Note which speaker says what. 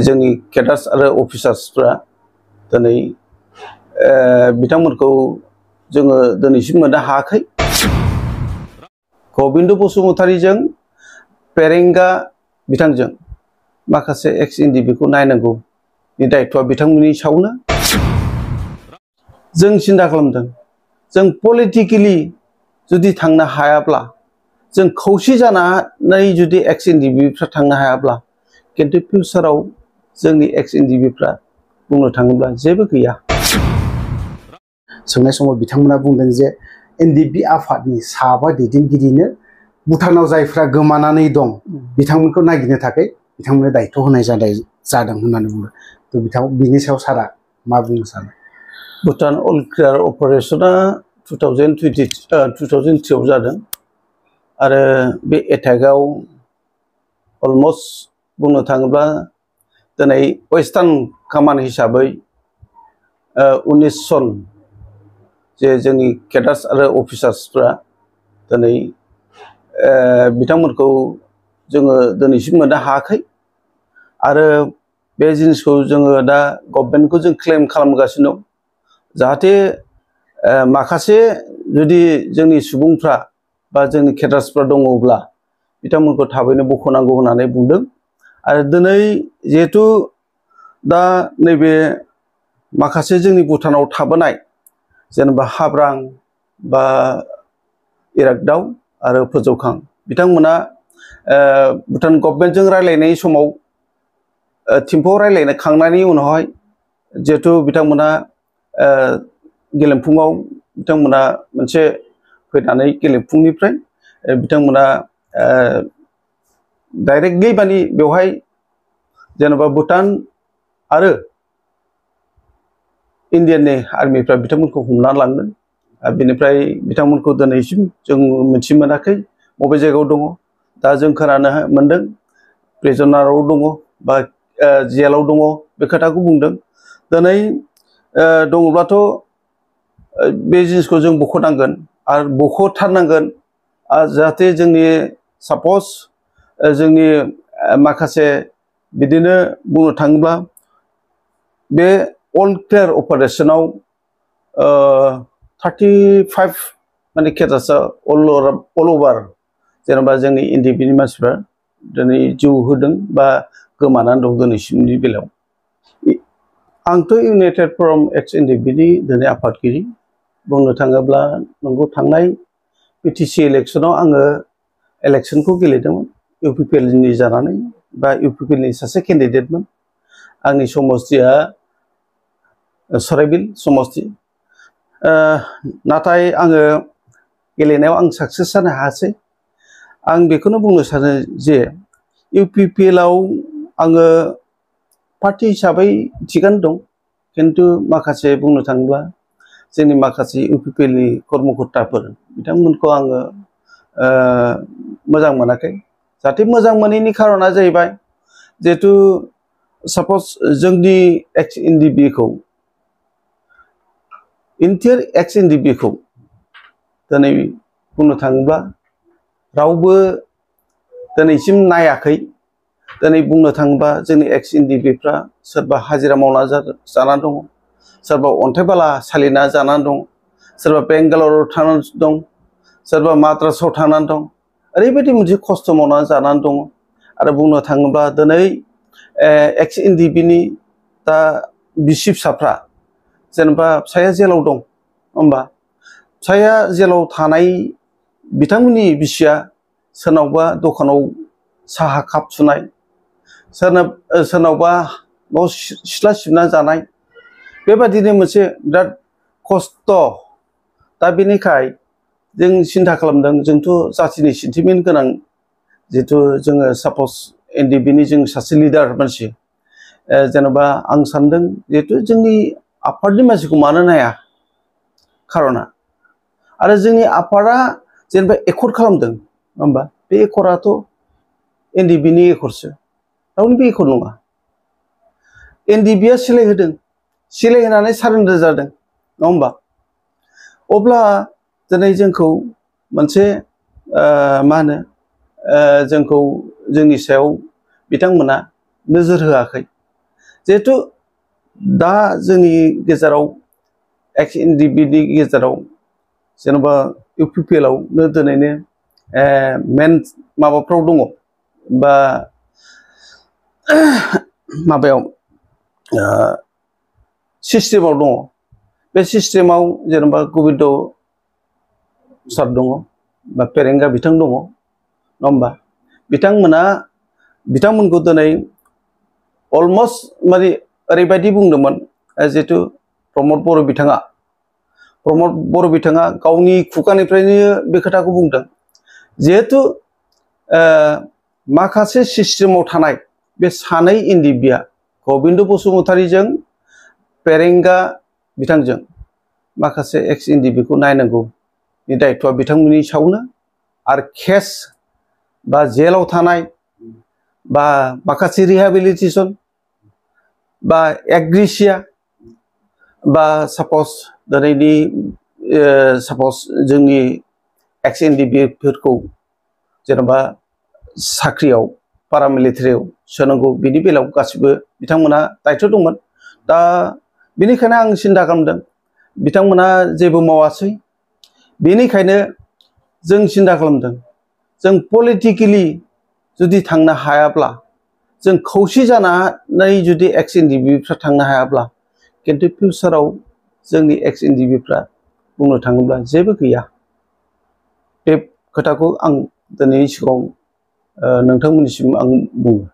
Speaker 1: जोंनि केडार्स आरो अफिसार्सफ्रा दिनै बिथांमोनखौ जोङो दिनैसिम मोननो हायाखै। गबिन्द बसुमतारीजों पेरेंगा बिथांजों माखासे एक्स एनडिबिखौ नायनांगौनि दायित्वआ बिथांमोननि सायावनो। जों सिन्था खालामदों जों पलिटिकेलि जुदि थांनो हायाब्ला, जों खौसे जानानै जुदि एक्स एनडिबिफ्रा थांनो हायाब्ला, किन्तु फिउचाराव जोंनि एक्स एनडिबिफ्रा बुंनो थाङोब्ला जेबो गैया।
Speaker 2: सोंनाय समाव बिथांमोना बुंदों जे एनडिबि आफादनि साबा दैदेनगिरिनो भुटानाव जायफ्रा गोमानानै दं बिथांमोनखौ नागिरनो थाखाय बिथांमोननो दायित्व होनाय जादों होननानै बुंदों। थ' बिनि सायाव सारा मा बुंनो सानो?
Speaker 1: भुटान अल क्लियार अपारेशना 2003आव जादों आरो बे एटाकआव अलमस्ट बुंनो थाङोब्ला दिनै वेस्टार्न कामान हिसाबै 19 जन जे जोंनि केडार्स आरो अफिसार्सफ्रा दिनै बिथांमोनखौ जोङो दिनैसिम मोननो हायाखै आरो बे जिनिसखौ जोङो दा गभर्नमेन्टखौ जों क्लेम खालामगासिनो दं जाहाथे माखासे जुदि जोंनि सुबुंफ्रा बा जोंनि केडार्सफ्रा दङब्ला बिथांमोनखौ थाबैनो बख'नांगौ होननानै बुंदों। आरो दिनै जिहेथु दा नैबे माखासे जोंनि भुटानाव थाबोनाय जेनेबा हाब्रां बा इरागदाव आरो फोजौखां बिथांमोना भुटान गभर्नमेन्टजों रायलायनाय समाव थिम्फुआव रायलायनो खांनायनि उनावहाय जिहेथु बिथांमोना गेलेमफुङाव बिथांमोना मोनसे फैनानै गेलेमफुंनिफ्राय बिथांमोना डाइरेक्टलि माने बेवहाय जेनेबा भुटान आरो इन्डियाननि आर्मिफ्रा बिथांमोनखौ हमना लांदों। बेनिफ्राय बिथांमोनखौ दिनैसिम जों मिथि मोनाखै बबे जायगायाव दङ। दा जों खोनानो मोनदों प्रिजनाराव दङ बा जेलाव दङ बे खोथाखौ बुंदों। दिनै दङब्लाथ' बे जिनिसखौ जों बख'नांगोन आरो बख'थारनांगोन जाहाथे जोंनि साप'ज जोंनि माखासे बिदिनो बुंनो थाङोब्ला बे अल क्लियार अपारेशनाव 35 माने केडार्सआ अल अभार जेनेबा जोंनि एनडिबिनि मानसिफ्रा दिनै जिउ होदों बा गोमानानै दं दिनैसिमनि बेलायाव। आंथ' इउनाइटेड फरम एक्स एनडिबिनि दिनै आफादगिरि बुंनो थाङोब्ला नंगौ थांनाय बिटिसि इलेक्सनाव आङो इलेक्सनखौ गेलेदोंमोन इउपिपिएलनि जानानै बा इउपिपिएलनि सासे केन्डिडेटमोन। आंनि समस्थिया सराइबिल समस्ति। नाथाय आङो गेलेनायाव आं साक्सेस जानो हायासै। आं बेखौनो बुंनो सानो जे इउपिपिएलआव आङो पार्टी हिसाबै थिगानो दं, किन्तु माखासे बुंनो थाङोब्ला जोंनि माखासे इउपिपिएलनि कर्मकर्ताफोर बिथांमोनखौ आङो मोजां मोनाखै। जाहाथे मोजां मोनैनि खारना जाहैबाय जिहेथु साप'ज जोंनि एक्स एनडिबिखौ इन्टियार एक्स एनडिबिखौ दिनै बुंनो थाङोब्ला रावबो दिनैसिम नायाखै। दिनै बुंनो थाङोब्ला जोंनि एक्स एनडिबिफ्रा सोरबा हाजिरा मावना जानानै दङ, सोरबा अन्थाइ बाला सालिना जानानै दं, सोरबा बेंगालराव थानानै दं, सोरबा माद्रासाव थानानै दं। ओरैबायदि मोनसे खस्थ' मावनानै जानानै दङ। आरो बुंनो थाङोब्ला दिनै एक्स एनडिबिनि दा बिसि फिसाफ्रा जेनेबा फिसाया जेलाव दं होमबा फिसाया जेलाव थानाय बिथांमोननि बिसिया सोरनावबा दखानाव साहा काप सुनाय, सोरनावबा न' सिथ्ला सिबना जानाय, बेबादिनो मोनसे बिराद खस्थ'। दा बेनिखाय जों सिन्था खालामदों जोंथ' जाथिनि सेन्टिमेन्ट गोनां जिहेथु जोङो साप'ज एनडिबिनि जों सासे लिडार मानसि जेनेबा आं सानदों जिहेथु जोंनि आफादनि मानसिखौ मानो नाया खार'ना आरो जोंनि आफादा जेनेबा एकर्ड खालामदों होमबा बे एकर्डआथ' एनडिबिनि एकर्डसो, रावनिबो एकर्ड नङा। एनडिबिया सिलाय होदों, सिलाय होनानै सारेन्डार जादों नङा होमबा। अब्ला दिनै जोंखौ मोनसे मा होनो जोंखौ जोंनि सायाव बिथांमोना नोजोर होआखै। जिहेतु दा जोंनि गेजेराव एक्स एनडिपिनि गेजेराव जेनेबा UPPL आवनो दिनैनो मेन माबाफ्राव दङ बा माबायाव सिस्टेमाव दङ बे सिस्टेमाव जेनेबा गोविंद सार दङ बा पेरेंगा बिथां दङ नङा होमबा बिथांमोनखौ दिनै अलमस्ट माने ओरैबायदि बुंदोंमोन जिहेतु प्रमद बर' बिथाङा गावनि खुगानिफ्रायनो बे खोथाखौ बुंदों जिहेतु माखासे सिस्टेमाव थानाय बे सानै एनडिपिआ गबिन्द बसुमतारीजों पेरेंगा बिथांजों माखासे एक्स एनडिपिखौ नायनांगौनि दायित्वआ बिथांमोननि सायावनो आरो केस बा जेलाव थानाय बा माखासे रिहेबिलिटेसन बा एग्रिसिया बा सापज दिनैनि सापज जोंनि एक्स एनडिपिफोरखौ जेनेबा साख्रियाव पारामिलिटारियाव सोनांगौ बिनि बेलायाव गासिबो बिथांमोना दायित्व दंमोन दा बेनिखायनो आं सिन्था खालामदों बिथांमोना जेबो मावासै बेनिखायनो जों सिन्था खालामदों जों पलिटिकेलि जुदि थांनो हायाब्ला जों खौसे जानानै जुदि एक्स एनडिपिफ्रा थांनो हायाब्ला किन्तु फिउचाराव जोंनि एक्स एनडिपिफ्रा बुंनो थाङोब्ला जेबो गैया बे खोथाखौ आं दिनैनि सिगाङाव नोंथांमोननिसिम आं बुङो।